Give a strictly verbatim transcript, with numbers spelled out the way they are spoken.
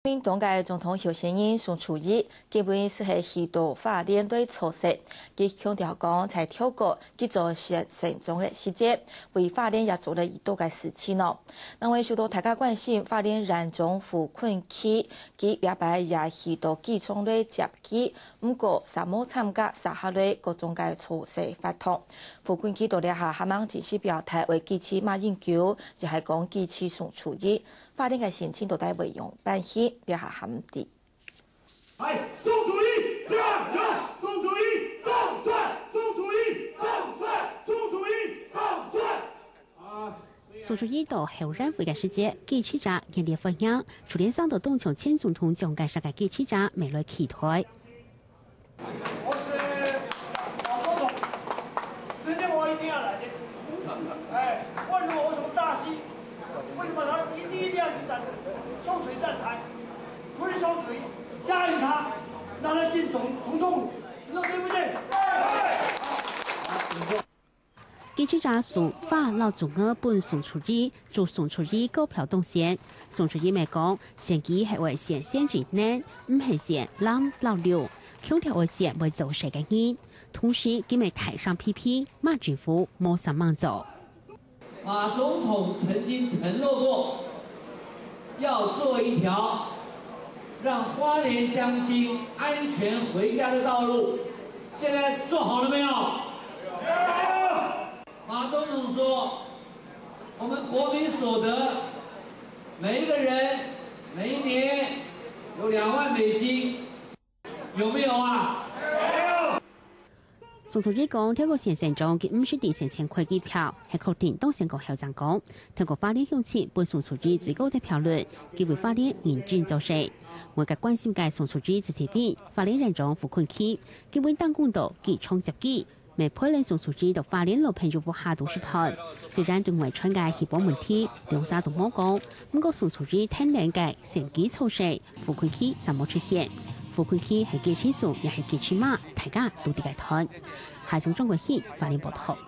民黨个總統候選人宋楚瑜今晡日係去到花蓮來造勢，佢強調講，在跳過幾座縣市長个時節，為花蓮也做了已多个事情哦。另外受到大家關心，花蓮縣長傅崑萁，佢這擺也去到機場來接機，毋過，煞無參加接下來各種个造勢活動。傅崑萁到這下還吂正式表態會支持馬英九，也係講支持宋楚瑜。花蓮个選情到底會仰般去，這下還毋知。來，宋楚瑜加油！宋楚瑜當選！宋楚瑜當選！宋楚瑜當選！啊！宋楚瑜到後援會个時節，記者者熱烈歡迎，就連上到當場前總統蔣介石个記者者乜來期待。 我是老总统，时间我一定要来的。哎，为什么我从大溪？为什么他一定一定要去站？送水站台，不是送水，加油他，让他进总总统府，你说对不对？ 記者者送花摎粽仔分宋楚瑜，祝宋楚瑜高票當選。宋楚瑜乜講，選舉係愛選先進人，毋係選藍摎綠，強調愛選會做事个人。同時，佢乜大聲批評馬政府無啥吂做。馬總統曾經承諾過，要做一條讓花蓮鄉親安全回家的道路，現在做好了沒有？ 馬總統說，我們國民所得，每一個人每一年有兩萬美金，有沒有啊？宋楚瑜講，透過選選總統，佢毋使提前簽開支票，係確定當選過後正講。透過花蓮鄉親分宋楚瑜最高得票率，佢為花蓮認真做事。外界關心个宋楚瑜子弟兵，花蓮縣長傅崑萁，佢為當公道機場接機。 乜陪領宋楚瑜到花蓮摎朋友屋下肚食飯。雖然對外傳个氣泡問題，兩儕都無講，毋過宋楚瑜跈等个選舉造勢，傅崑萁煞無出現。傅崑萁係支持宋也係支持馬，大家都知个團。海松中國戲，花蓮報導。